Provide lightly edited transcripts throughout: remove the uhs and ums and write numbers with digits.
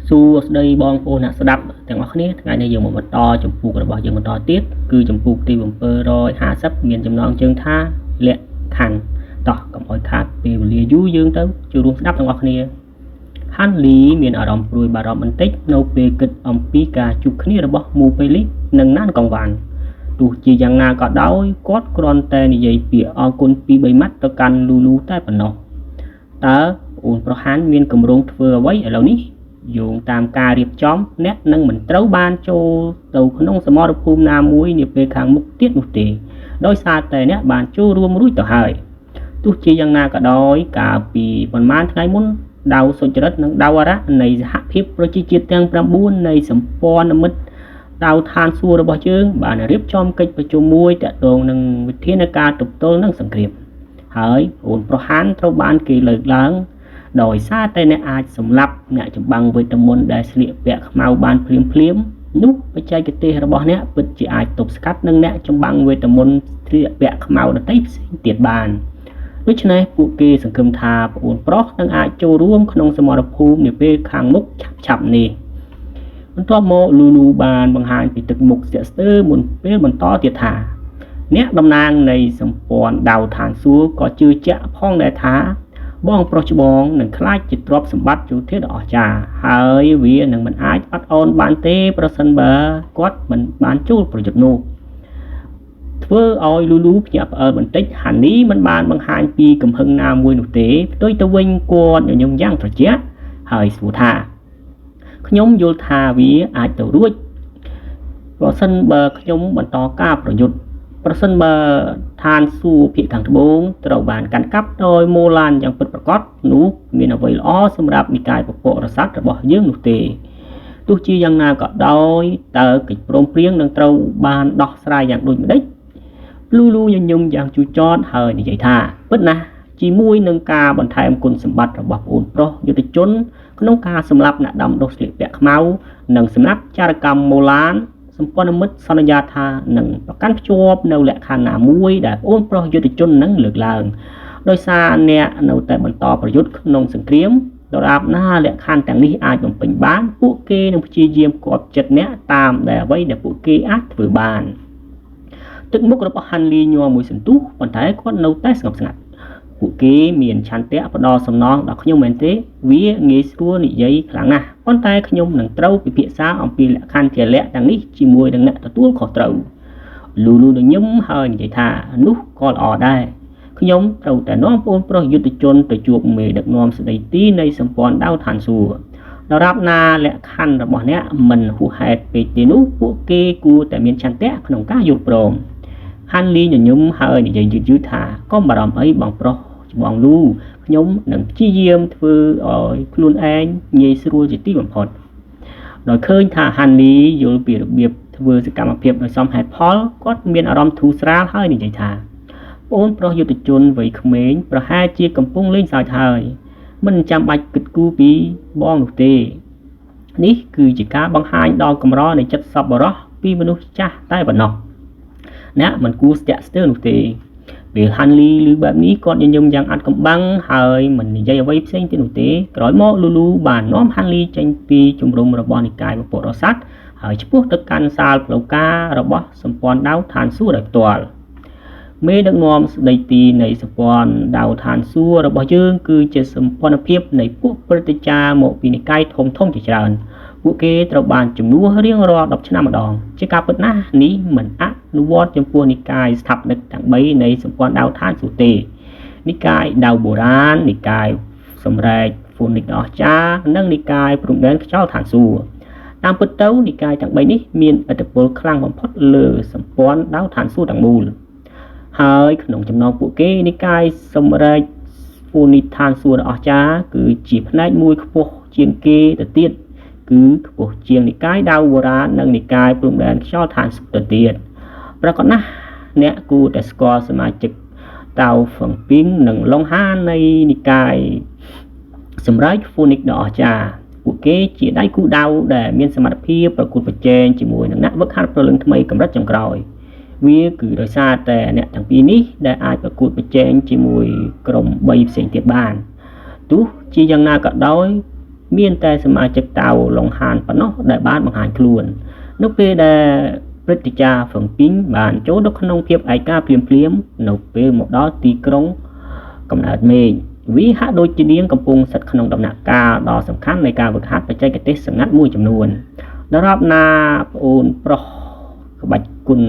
សួស្តីបងប្អូនអ្នកស្ដាប់ទាំងអស់គ្នាថ្ងៃនេះយើងមកបន្តចម្ពោះរបស់យើងបន្តទៀតគឺចម្ពោះទី750មានចំណងជើងថាលក្ខខណ្ឌតោះកុំឲ្យខាតពេលវេលាយូរយើងទៅចូលរួមស្ដាប់ទាំងអស់គ្នាហាន់លីមានអារម្មណ៍ព្រួយបារម្ភបន្តិចនៅពេលគិតអំពីការជួបគ្នារបស់មូប៉េលីសនិងណានកងវ៉ាន់ទោះជាយ៉ាងណាក៏ដោយគាត់គ្រាន់តែនិយាយពាក្យអរគុណពីរបីម៉ាត់ទៅកាន់លូលូតែប៉ុណ្ណោះតើប្អូនប្រុសហានមានគម្រោងធ្វើអ្វីឥឡូវនេះយោងតាមការរៀបចំអ្នកនឹងមិនត្រូវបានចូលទៅក្នុងសមរភូមិណាមួយនាពេលខាងមុខទៀតនោះទេដោយសារតែអ្នកបានចូលរួមរួចទៅហើយទោះជាយ៉ាងណាក៏ដោយកាលពីប្រហែលថ្ងៃមុនដាវសុចរិតនិងដាវអារៈនៃសហភាពប្រជាជាតិទាំង9នៃសម្ព័ន្ធមិត្តដាវឋានសួគ៌របស់យើងបានរៀបចំកិច្ចប្រជុំមួយទាក់ទងនឹងវិធានការទប់ទល់នឹងសង្គ្រាមហើយអូនប្រុសហានត្រូវបានគេលើកឡើងដោយសារតែអ្នកអាចសម្លាប់អ្នកចម្បាំងវេទមន្តដែលស្លៀកពាក់ខ្មៅបានភ្លាមភ្លាមនោះបច្ចេកទេសរបស់អ្នកពិតជាអាចទប់ស្កាត់នឹងអ្នកចម្បាំងវេទមន្តស្លៀកពាក់ខ្មៅដទៃផ្សេងទៀតបានដូច្នេះពួកគេសង្ឃឹមថាប្អូនប្រុសនឹងអាចចូលរួមក្នុងសមរភូមិនាពេលខាងមុខឆាប់ៗនេះបន្ទាប់មកលូលូបានបង្ហាញពីទឹកមុខស្ទាក់ស្ទើរមុនពេលបន្តទៀតថាអ្នកតំណាងនៃសម្ព័ន្ធដាវឋានសួគ៌ក៏ជឿជាក់ផងដែរថាបងប្រុសច្បងនឹងក្លាយជាទ្រព្យសម្បត្តិយោធាដ៏អស្ចារ្យហើយវានឹងមិនអាចអត់ឱនបានទេប្រសិនបើគាត់មិនបានចូលប្រយុទ្ធនោះធ្វើឲ្យលូលូភ្ញាក់ផ្អើលបន្តិចហានីមិនបានបង្ហាញពីកំហឹងណាមួយនោះទេផ្ទុយទៅវិញគាត់ញញឹមយ៉ាងត្រជាក់ហើយសួរថាខ្ញុំយល់ថាវាអាចទៅរួចប្រសិនបើខ្ញុំបន្តការប្រយុទ្ធប្រសិនបើឋានសួគ៌ភាគខាងត្បូងត្រូវបានកាន់កាប់ដោយម៉ូឡានយ៉ាងពិតប្រាកដនោះមានអ្វីល្អសម្រាប់និកាយពពករស័ព្ទរបស់យើងនោះទេទោះជាយ៉ាងណាក៏ដោយតើកិច្ចព្រមព្រៀងនឹងត្រូវបានដោះស្រាយយ៉ាងដូចម្តេចលូលូញញឹមយ៉ាងជូរចត់ហើយនិយាយថាពិតណាស់ជាមួយនឹងការបន្ថែមគុណសម្បត្តិរបស់ប្អូនប្រុសយុទ្ធជនក្នុងការសម្លាប់អ្នកដាំដុះស្លៀកពាក់ខ្មៅនិងសម្រាប់ចារកម្មម៉ូឡានសម្ព័ន្ធមិត្តសន្យាថានឹងប្រកាន់ភ្ជាប់នៅលក្ខខណ្ឌណាមួយដែលប្អូនប្រុសយុទ្ធជននឹងលើកឡើងដោយសារអ្នកនៅតែបន្តប្រយុទ្ធក្នុងសង្គ្រាមដរាបណាលក្ខខណ្ឌទាំងនេះអាចបំពេញបានពួកគេនឹងព្យាយាមគាប់ចិត្តអ្នកតាមដែលអ្វីដែលពួកគេអាចធ្វើបានទឹកមុខរបស់ហាន់លីញ័រមួយសន្ទុះប៉ុន្តែគាត់នៅតែស្ងប់ស្ងាត់ពួកគេមានឆន្ទៈផ្ដល់សំណងដល់ខ្ញុំមែនទេវាងាយស្រួលនិយាយខ្លាំងណាស់ប៉ុន្តែខ្ញុំនឹងត្រូវពិភាក្សាអំពីលក្ខខណ្ឌជាលក្ខទាំងនេះជាមួយនឹងអ្នកទទួលខុសត្រូវលូលូញញឹមហើយនិយាយថានោះក៏ល្អដែរខ្ញុំត្រូវតែនាំប្អូនប្រុសយុទ្ធជនទៅជួបមេដឹកនាំស្ដីទីនៃសម្ព័ន្ធដាវឋានសួគ៌ដរាបណាលក្ខខណ្ឌរបស់អ្នកមិនហួសហេតុពេកទេនោះពួកគេគួរតែមានឆន្ទៈក្នុងការយល់ព្រមហាន់លីញញឹមហើយនិយាយយឺតៗថាកុំបារម្ភអីបងប្រុសច្បងលូខ្ញុំនឹងព្យាយាមធ្វើឲ្យខ្លួនឯងងាយស្រួលជាទីបំផុតដោយឃើញថាហាន់លីយល់ពីរបៀបធ្វើសកម្មភាពដោយសមហេតុផលគាត់មានអារម្មណ៍ធូរស្រាលហើយនិយាយថាប្អូនប្រុសយុទ្ធជនវ័យក្មេងប្រហែលជាកំពុងលេងសើចហើយមិនចាំបាច់គិតគូរពីបងនោះទេនេះគឺជាការបង្ហាញដល់កម្រនៃចិត្តសប្បុរសពីមនុស្សចាស់តែប៉ុណ្ណោះអ្នកមិនគួរស្ទាក់ស្ទើរនោះទេពេលហាន់លីឮបែបនេះគាត់ញញឹមយ៉ាងអាត់កំបាំងហើយមិននិយាយអ្វីផ្សេងទៀតនោះទេក្រោយមកលូលូបាននាំហាន់លីចេញពីជំរំរបស់និកាយពពករស័ព្ទហើយឆ្ពោះទៅកាន់សាលផ្លូវការរបស់សម្ព័ន្ធដាវឋានសួគ៌ដោយផ្ទាល់មេដឹកនាំស្ដីទីនៃសម្ព័ន្ធដាវឋានសួគ៌របស់យើងគឺជាសម្ព័ន្ធភាពនៃពួកព្រឹទ្ធាចារ្យមកពីនិកាយធំធំជាច្រើនពួកគេត្រូវបានជំនួសរៀងរាល់10ឆ្នាំម្ដងជាការពិតណាស់នេះមិនអនុវត្តចំពោះនិកាយស្ថាបនិកទាំង3នៃសម្ព័ន្ធដាវឋានសួគ៌ទេនិកាយដាវបុរាណនិកាយសម្រែកហ្វូនិកដ៏អស្ចារ្យនិងនិកាយព្រំដែនខ្យល់ឋានសួគ៌តាមពិតទៅនិកាយទាំង3នេះមានឥទ្ធិពលខ្លាំងបំផុតលើសម្ព័ន្ធដាវឋានសួគ៌ទាំងមូលហើយក្នុងចំណោមពួកគេនិកាយសម្រែកហ្វូនិកឋានសួគ៌ដ៏អស្ចារ្យគឺជាផ្នែកមួយខ្ពស់ជាងគេទៅទៀតគឺខ្ពស់ជាងនិកាយដាវបុរាណនិងនិកាយព្រំដែនខ្យល់ឋានសួគ៌ទៅទៀតប្រកបណាស់អ្នកគួរតែស្គាល់សមាជិកតៅហ្វឹងពីងនិងឡុងហានៃនិកាយសម្រែកហ្វូនិកដ៏អស្ចារ្យពួកគេជាដៃគូដាវដែលមានសមត្ថភាពប្រកួតប្រជែងជាមួយនឹងអ្នកវឹកហាត់ព្រលឹងថ្មីកម្រិតចុងក្រោយវាគឺដោយសារតែអ្នកទាំងពីរនេះដែលអាចប្រកួតប្រជែងជាមួយក្រុម3ផ្សេងទៀតបានទោះជាយ៉ាងណាក៏ដោយ មានតែសមាជិកតាវឡុងហានប៉ុណ្ណោះដែលបានបង្ហាញខ្លួននៅពេលដែលព្រឹទ្ធាចារ្យហ្វឹងពីងបានចូលទៅក្នុងភាពឯកាភ្លាមៗនៅពេលមកដល់ទីក្រុងកំណើតមេឃវាហាក់ដូចជានាងកំពុងស្ថិតក្នុងដំណាក់កាលដ៏សំខាន់នៃការហ្វឹកហាត់បច្ចេកទេសសម្ងាត់មួយចំនួនដរាបណាប្អូនប្រុសក្បាច់គុណ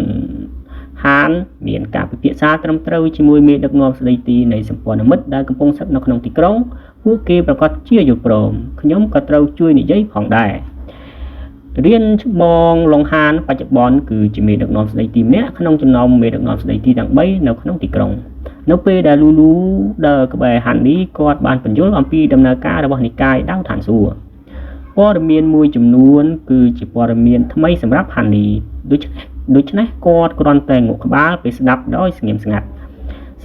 ហានមានការពិភាក្សាត្រឹមត្រូវជាមួយមេដឹកនាំស្ដីទីនៃសម្ព័ន្ធមិត្តដែលកំពុងស្ថិតនៅក្នុងទីក្រុងពួកគេប្រកាសជាយល់ព្រមខ្ញុំក៏ត្រូវជួយនិយាយផងដែររៀនច្បងឡុងហានបច្ចុប្បន្នគឺជាមេដឹកនាំស្ដីទីម្នាក់ក្នុងចំណោមមេដឹកនាំស្ដីទីទាំង3នៅក្នុងទីក្រុងនៅពេលដែលលូលូដើរក្បែរហាន់នីគាត់បានពន្យល់អំពីដំណើរការរបស់និកាយដាវឋានសួគ៌ព័ត៌មានមួយចំនួនគឺជាព័ត៌មានថ្មីសម្រាប់ហាន់នីដូច្នេះគាត់គ្រាន់តែងក់ក្បាលពេលស្ដាប់ដោយស្ងៀមស្ងាត់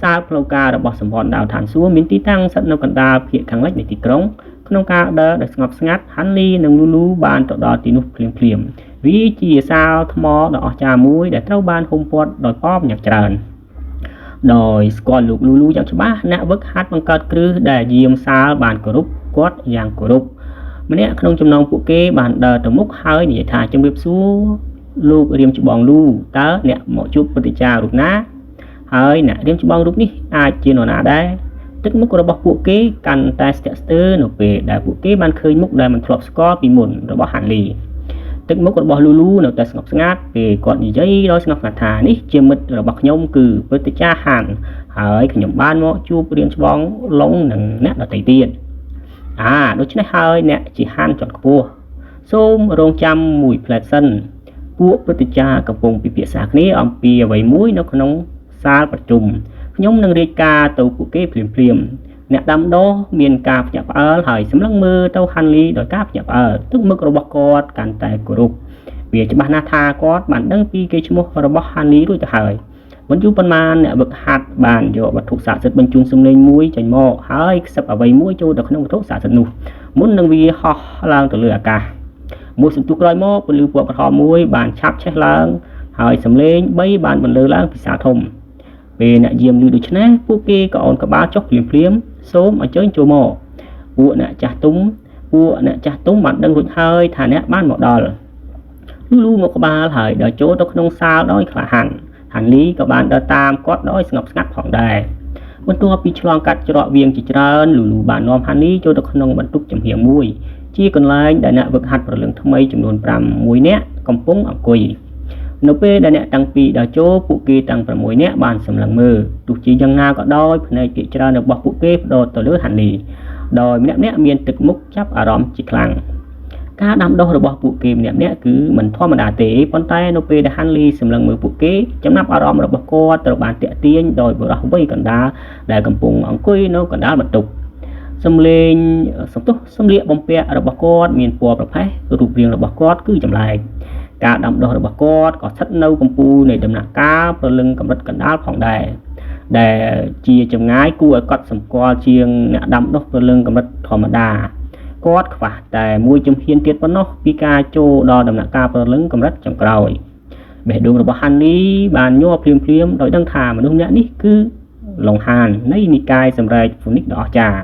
សាលផ្លូវការរបស់សម្ព័ន្ធដាវឋានសួគ៌មានទីតាំងស្ថិតនៅកណ្ដាលភាគខាងលិចនៃទីក្រុងក្នុងការដើរដោយស្ងប់ស្ងាត់ហាន់លីនិងលូលូបានទៅដល់ទីនោះភ្លាមៗវាជាសាលថ្មដ៏អស្ចារ្យមួយដែលត្រូវបានហ៊ុមព័ទ្ធដោយប៉មយ៉ាងច្រើនដោយស្គាល់លោកលូលូយ៉ាងច្បាស់អ្នកវឹកហាត់បង្កើតគ្រឹះដែលយាមសាលបានគោរពគាត់យ៉ាងគោរពម្នាក់ក្នុងចំណោមពួកគេបានដើរទៅមុខហើយនិយាយថាជំរាបសួរលោករៀមច្បងលូតើអ្នកមកជួបព្រឹទ្ធាចារ្យរូបណាហើយអ្នករៀមច្បងរូបនេះអាចជានរណាដែរទឹកមុខរបស់ពួកគេកាន់តែស្ទាក់ស្ទើរនៅពេលដែលពួកគេបានឃើញមុខដែលមិនធ្លាប់ស្គាល់ពីមុនរបស់ហាន់លីទឹកមុខរបស់លូលូនៅតែស្ងប់ស្ងាត់ពេលគាត់និយាយដោយស្ងប់ស្ងាត់ថានេះជាមិត្តរបស់ខ្ញុំគឺព្រឹទ្ធាចារ្យហានហើយខ្ញុំបានមកជួបរៀមច្បងឡុងនិងអ្នកដទៃទៀតដូច្នេះហើយអ្នកជាហានជាន់ខ្ពស់សូមរងចាំមួយផ្លែតសិនពួកព្រឹទ្ធាចារ្យកំពុងពិភាក្សាគ្នាអំពីអ្វីមួយនៅក្នុងសាលប្រជុំខ្ញុំនឹងរាយការណ៍ទៅពួកគេភ្លាមៗអ្នកដាំដុះមានការភ្ញាក់ផ្អើលហើយសម្លឹងមើលទៅហាន់លីដោយការភ្ញាក់ផ្អើលទឹកមុខរបស់គាត់កាន់តែគោរពវាច្បាស់ណាស់ថាគាត់បានដឹងពីកេរ្តិ៍ឈ្មោះរបស់ហាន់លីរួចទៅហើយមិនយូរប៉ុន្មានអ្នកវឹកហាត់បានយកវត្ថុស័ក្តិសិទ្ធិបញ្ជូនសំឡេងមួយចេញមកហើយខ្សឹបអ្វីមួយចូលទៅក្នុងវត្ថុស័ក្តិសិទ្ធិនោះមុននឹងវាហោះឡើងទៅលើអាកាសមួយសន្ទុះក្រោយមកពន្លឺពណ៌ក្រហមមួយបានឆាបឆេះឡើងហើយសំឡេង3បានបន្លឺឡើងពីសាលធំពេលអ្នកយាមឮដូច្នេះពួកគេក៏អោនក្បាលចុះភ្លាមៗសូមអញ្ជើញចូលមកពួកអ្នកចាស់ទុំបានដឹងរួចហើយថាអ្នកបានមកដល់លូលូមកក្បាលហើយដើរចូលទៅក្នុងសាលដោយក្លាហានហាន់លីក៏បានដើរតាមគាត់ដោយស្ងប់ស្ងាត់ផងដែរបន្ទាប់ពីឆ្លងកាត់ច្រកវាងជាច្រើនលូលូបាននាំហាន់លីចូលទៅក្នុងបន្ទប់ចំហៀងមួយជាកន្លែងដែលអ្នកវឹកហាត់ព្រលឹងថ្មីចំនួន5នាក់កំពុងអង្គុយនៅពេលដែលអ្នកតាំងពីដើរចូលពួកគេតាំង6នាក់បានសម្លឹងមើលទោះជាយ៉ាងណាក៏ដោយភ្នែកភាគច្រើនរបស់ពួកគេផ្ដោតទៅលើហាន់លីដោយម្នាក់ៗមានទឹកមុខចាប់អារម្មណ៍ជាខ្លាំងការដាំដុះរបស់ពួកគេម្នាក់ៗគឺមិនធម្មតាទេប៉ុន្តែនៅពេលដែលហាន់លីសម្លឹងមើលពួកគេចំណាប់អារម្មណ៍របស់គាត់ត្រូវបានទាក់ទាញដោយបុរសវ័យកណ្ដាលដែលកំពុងអង្គុយនៅកណ្ដាលបន្ទប់សំឡេងសន្ទុះសម្លៀកបំពាក់របស់គាត់មានពណ៌ប្រផេះរូបរាងរបស់គាត់គឺចម្លែកការដាំដុះរបស់គាត់ក៏ស្ថិតនៅកំពូលនៃដំណាក់កាលព្រលឹងកម្រិតកណ្ដាលផងដែរដែលជាចម្ងាយគួរឲ្យកត់សម្គាល់ជាងអ្នកដាំដុះព្រលឹងកម្រិតធម្មតាគាត់ខ្វះតែមួយជំហានទៀតប៉ុណ្ណោះពីការចូលដល់ដំណាក់កាលព្រលឹងកម្រិតចុងក្រោយបេះដូងរបស់ហាន់លីបានញ័រភ្លាមៗដោយដឹងថាមនុស្សម្នាក់នេះគឺឡុងហាននៃនិកាយសម្រែកហ្វូនិកដ៏អស្ចារ្យ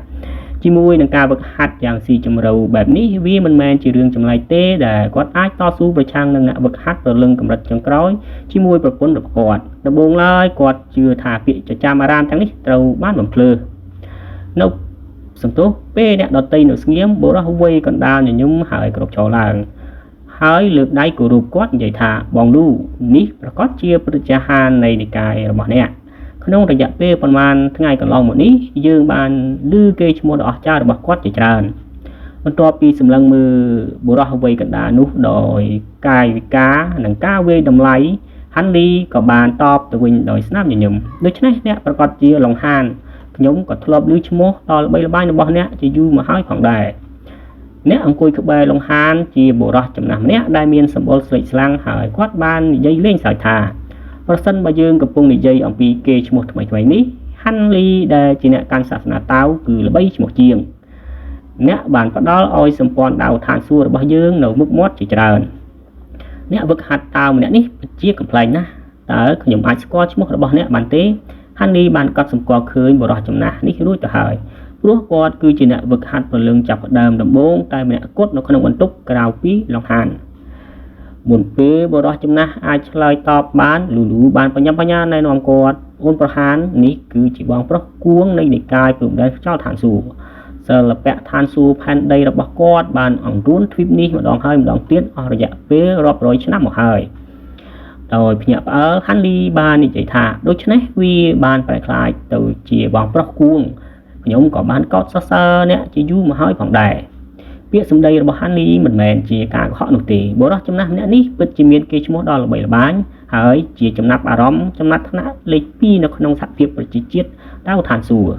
ជាមួយនឹងការវឹកហាត់យ៉ាងស៊ីជម្រៅបែបនេះវាមិនមែនជារឿងចម្លែកទេដែលគាត់អាចតស៊ូប្រឆាំងនឹងអ្នកវឹកហាត់ព្រលឹងកម្រិតចុងក្រោយជាមួយប្រពន្ធរបស់គាត់ដំបូងឡើយគាត់ជឿថាពាក្យចចាមអារាមទាំងនេះត្រូវបានបំភ្លឺនៅសន្ទុះពេលអ្នកដតីនៅស្ងៀមបុរសវ័យកណ្ដាលញញឹមហើយក្រោកឈរឡើងហើយលើកដៃគោរពគាត់និយាយថាបងលូនេះប្រកាសជាព្រឹទ្ធាចារ្យហាននៃនិកាយរបស់អ្នកក្នុងរយៈពេលប្រមាណថ្ងៃកន្លងមកនេះយើងបានឮគេឈ្មោះដ៏អស្ចារ្យរបស់គាត់ជាច្រើនបន្ទាប់ពីសម្លឹងមើលបុរសវ័យកណ្ដាលនោះដោយកាយវិការនិងការវាយតម្លៃហាន់លីក៏បានតបទៅវិញដោយស្នាមញញឹមដូច្នេះអ្នកប្រកាសជាឡុងហានខ្ញុំក៏ធ្លាប់ឮឈ្មោះដ៏ល្បីល្បាញរបស់អ្នកជាយូរមកហើយផងដែរអ្នកអង្គុយក្បែរឡុងហានជាបុរសចំណាស់ម្នាក់ដែលមានសម្បុរស្លេកស្លាំងហើយគាត់បាននិយាយលេងសើចថាប្រសិនបើយើងកំពុងនិយាយអំពីគេឈ្មោះថ្មីៗនេះហាន់លីដែលជាអ្នកកាន់សាសនាតាវគឺល្បីឈ្មោះជាងអ្នកបានផ្ដល់ឲ្យសម្ព័ន្ធដាវឋានសួគ៌របស់យើងនៅមុខមាត់ជាច្រើនអ្នកវឹកហាត់តាវម្នាក់នេះជាកំប្លែងណាស់តើខ្ញុំអាចស្គាល់ឈ្មោះរបស់អ្នកបានទេហាន់លីបានកត់សម្គាល់ឃើញបុរសចំណាស់នេះរួចទៅហើយ ព្រោះគាត់គឺជាអ្នកវឹកហាត់ព្រលឹងចាប់ផ្ដើមដំបូងតែម្នាក់គត់នៅក្នុងបន្ទប់ក្រៅពីឡុងហាន។ មុនពេលបុរសចំណាស់អាចឆ្លើយតបបានលូលូបានបញ្ញាបញ្ញាណែនាំគាត់អូនប្រហាននេះគឺជាបងប្រុសគួងនៃនិកាយព្រំដែនខ្យល់ឋានសួគ៌សិល្បៈឋានសួគ៌ផែនដីរបស់គាត់បានអង្រួនទ្វីបនេះម្ដងហើយម្ដងទៀតអស់រយៈពេលរាប់រយឆ្នាំមកហើយដោយភ្ញាក់ផ្អើលហាន់លីបាននិយាយថាដូច្នេះវាបានប្រែក្លាយទៅជាបងប្រុសគួងខ្ញុំក៏បានកោតសរសើរអ្នកជាយូរមកហើយផងដែរពាក្យសម្ដីរបស់ហាន់លីមិនមែនជាការកុហកនោះទេបុរសចំណាស់ម្នាក់នេះពិតជាមានកេរ្តិ៍ឈ្មោះដ៏ល្បីល្បាញហើយជាចំណាប់អារម្មណ៍ចំណាត់ថ្នាក់លេខ2នៅក្នុងសហភាពប្រជាជាតិដាវឋានសួគ៌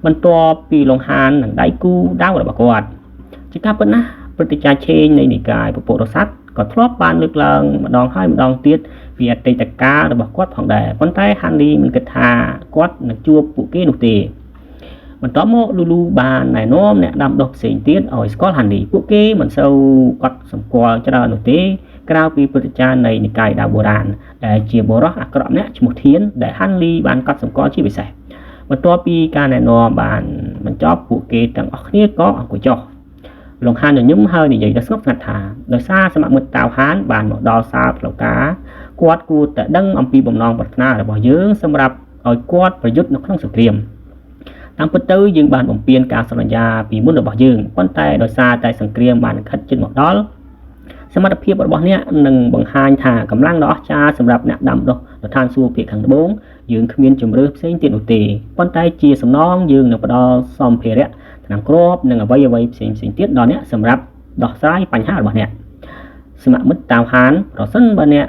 បន្ទាប់ពីលង្ហាននិងដៃគូដាវរបស់គាត់ជាការពិតណាស់ព្រឹទ្ធាចារ្យឆេងនៃនិកាយពពុទ្ធសាសក៏ធ្លាប់បានលើកឡើងម្ដងហើយម្ដងទៀតពីអតីតកាលរបស់គាត់ផងដែរប៉ុន្តែហាន់លីមិនគិតថាគាត់នឹងជួបពួកគេនោះទេបន្ទាប់មកលូលូបានណែនាំអ្នកដាំដុះផ្សេងទៀតឲ្យស្គាល់ហាន់លីពួកគេមិនសូវកត់សម្គាល់ច្រើននោះទេក្រៅពីព្រឹទ្ធាចារ្យនៃនិកាយដាវបុរាណដែលជាបុរសអាក្រក់ម្នាក់ឈ្មោះធានដែលហាន់លីបានកត់សម្គាល់ជាពិសេសបន្ទាប់ពីការណែនាំបានបញ្ចប់ពួកគេទាំងអស់គ្នាក៏អង្គុយចុះលង្ហានញញឹមហើយនិយាយដ៏ស្ងប់ស្ងាត់ថាដោយសារសមមិត្តតាវហានបានមកដល់សាលផ្លូវការគាត់គួរតែដឹងអំពីបំណងប្រាថ្នារបស់យើងសម្រាប់ឲ្យគាត់ប្រយុទ្ធនៅក្នុងសង្គ្រាមតាមពិតទៅយើងបានបំពេញការសន្យាពីមុនរបស់យើងប៉ុន្តែដោយសារតែសង្គ្រាមបានខិតជិតមកដល់សមត្ថភាពរបស់អ្នកនឹងបង្ហាញថាកម្លាំងដ៏អស្ចារ្យសម្រាប់អ្នកដាំដុះនៅឋានសួគ៌ភាគខាងត្បូងយើងគ្មានជម្រើសផ្សេងទៀតនោះទេប៉ុន្តែជាសំណងយើងនឹងផ្ដល់សម្ភារៈថ្នាំគ្រាប់និងអ្វីៗផ្សេងៗទៀតដល់អ្នកសម្រាប់ដោះស្រាយបញ្ហារបស់អ្នកសមមិត្តតាវហានប្រសិនបើអ្នក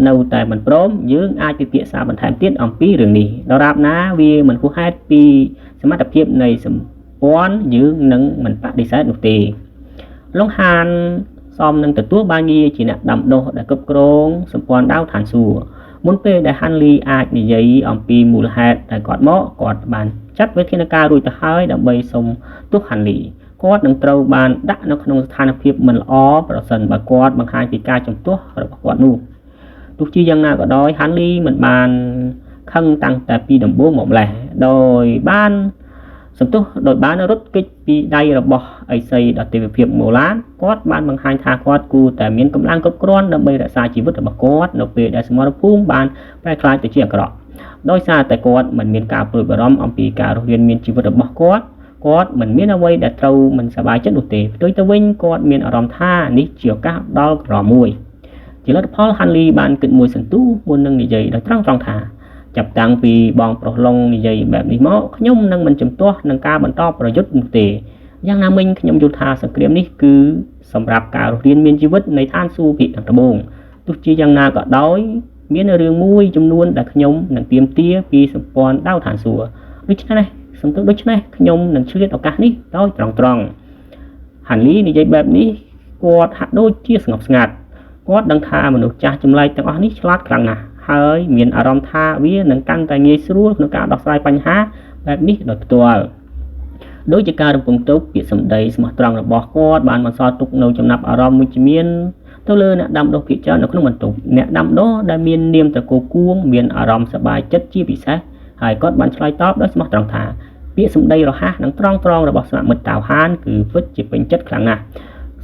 នៅតែមិនព្រមយើងអាចពិភាក្សាបន្ថែមទៀតអំពីរឿងនេះដរាបណាវាមិនហួសហេតុពីសមត្ថភាពនៃសម្ព័ន្ធយើងនឹងមិនបដិសេធនោះទេលង្ហានសមនឹងទទួលបានងារជាអ្នកដាំដុះដែលគ្រប់គ្រងសម្ព័ន្ធដាវឋានសួគ៌មុនពេលដែលហាន់លីអាចនិយាយអំពីមូលហេតុដែលគាត់មកគាត់បានចាត់វិធានការរួចទៅហើយដើម្បីសុំទោសហាន់លីគាត់នឹងត្រូវបានដាក់នៅក្នុងស្ថានភាពមិនល្អប្រសិនបើគាត់បង្ហាញពីការជំទាស់របស់គាត់នោះទោះជាយ៉ាងណាក៏ដោយហាន់លីមិនបានខឹងតាំងតែពីដំបូងមកម្លេះដោយបានសន្ទុះដោយបានរត់គេចពីដៃរបស់អិសីដ៏ទេវភាពម៉ូឡានគាត់បានបង្ហាញថាគាត់គួរតែមានកម្លាំងគ្រប់គ្រាន់ដើម្បីរក្សាជីវិតរបស់គាត់នៅពេលដែលសមរភូមិបានប្រែក្លាយទៅជាអាក្រក់ដោយសារតែគាត់មិនមានការព្រួយបារម្ភអំពីការរស់រានមានជីវិតរបស់គាត់គាត់មិនមានអ្វីដែលត្រូវមិនសប្បាយចិត្តនោះទេផ្ទុយទៅវិញគាត់មានអារម្មណ៍ថានេះជាឱកាសដល់ក្រមួយជាលទ្ធផលហាន់លីបានគិតមួយសន្ទុះមុននឹងនិយាយដោយត្រង់ៗថាចាប់តាំងពីបងប្រុសឡុងនិយាយបែបនេះមកខ្ញុំនឹងមិនជំទាស់នឹងការបន្តប្រយុទ្ធនោះទេយ៉ាងណាមិញខ្ញុំយល់ថាសង្គ្រាមនេះគឺសម្រាប់ការរស់រានមានជីវិតនៃឋានសួគ៌ភាគខាងត្បូងទោះជាយ៉ាងណាក៏ដោយមានរឿងមួយចំនួនដែលខ្ញុំនឹងទាមទារពីសម្ព័ន្ធដាវឋានសួគ៌ដូច្នេះសន្ទុះដូច្នេះខ្ញុំនឹងឆ្លៀតឱកាសនេះដោយត្រង់ៗហាន់លីនិយាយបែបនេះគាត់ហាក់ដូចជាស្ងប់ស្ងាត់គាត់ដឹងថាមនុស្សចាស់ចម្លែកទាំងអស់នេះឆ្លាតខ្លាំងណាស់ហើយមានអារម្មណ៍ថាវានឹងកាន់តែងាយស្រួលក្នុងការដោះស្រាយបញ្ហាបែបនេះដោយផ្ទាល់ដោយជាការរំពឹងទុកពាក្យសម្ដីស្មោះត្រង់របស់គាត់បានបន្សល់ទុកនៅចំណាប់អារម្មណ៍វិជ្ជមានទៅលើអ្នកដាំដុះភាគច្រើននៅក្នុងបន្ទប់អ្នកដាំដុះដែលមាននាមត្រកូលគួងមានអារម្មណ៍សប្បាយចិត្តជាពិសេសហើយគាត់បានឆ្លើយតបដោយស្មោះត្រង់ថាពាក្យសម្ដីរហ័សនិងត្រង់ៗរបស់ស្មាមិត្តតាវហានគឺពិតជាពេញចិត្តខ្លាំងណាស់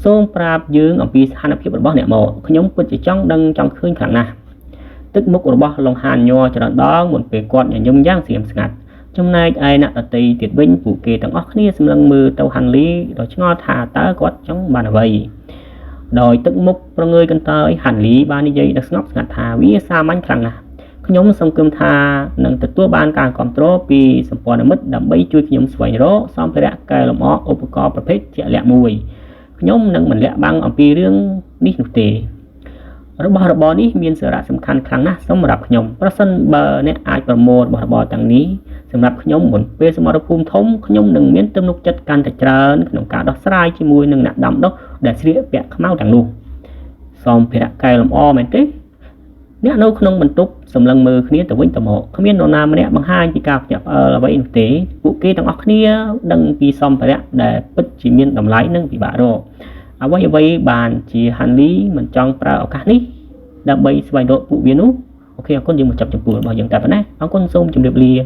សូមប្រាប់យើងអំពីស្ថានភាពរបស់អ្នកមកខ្ញុំពិតជាចង់ដឹងចង់ឃើញខ្លាំងណាស់ទឹកមុខរបស់លង្ហានញ័រច្រើនដងមុនពេលគាត់ញញឹមយ៉ាងស្ងៀមស្ងាត់ចំណែកឯអ្នកដទៃទៀតវិញពួកគេទាំងអស់គ្នាសម្លឹងមើលទៅហាន់លីដោយឆ្ងល់ថាតើគាត់ចង់បានអ្វីដោយទឹកមុខប្រងើយកន្តើយហាន់លីបាននិយាយដោយស្ងប់ស្ងាត់ថាវាសាមញ្ញខ្លាំងណាស់ខ្ញុំសង្ឃឹមថានឹងទទួលបានការគាំទ្រពីសម្ព័ន្ធមិត្តដើម្បីជួយខ្ញុំស្វែងរកសម្ភារៈកែលម្អឧបករណ៍ប្រភេទជាក់លាក់មួយខ្ញុំនឹងមិនលាក់បាំងអំពីរឿងនេះនោះទេរបស់របរនេះមានសារៈសំខាន់ខ្លាំងណាស់សម្រាប់ខ្ញុំប្រសិនបើអ្នកអាចប្រមូលរបស់របរទាំងនេះសម្រាប់ខ្ញុំមុនពេលសមរភូមិធំខ្ញុំនឹងមានទំនុកចិត្តកាន់តែច្រើនក្នុងការដោះស្រាយជាមួយនឹងអ្នកដាំដុះដែលស្លៀកពាក់ខ្មៅទាំងនោះសម្ភារៈកែលម្អមែនទេអ្នកនៅក្នុងបន្ទប់សម្លឹងមើលគ្នាទៅវិញទៅមកគ្មាននរណាម្នាក់បង្ហាញពីការភ្ញាក់ផ្អើលអ្វីនោះទេពួកគេទាំងអស់គ្នាដឹងពីសម្ភារៈដែលពិតជាមានតម្លៃនិងពិបាករកអ្វីៗបានជាហាន់លីមិនចង់ប្រើឱកាសនេះដើម្បីស្វែងរកពួកវានោះអូខេអរគុណយើងមកចាប់ចំពោះរបស់យើងតែប៉ុណ្ណេះអរគុណសូមជម្រាបលា។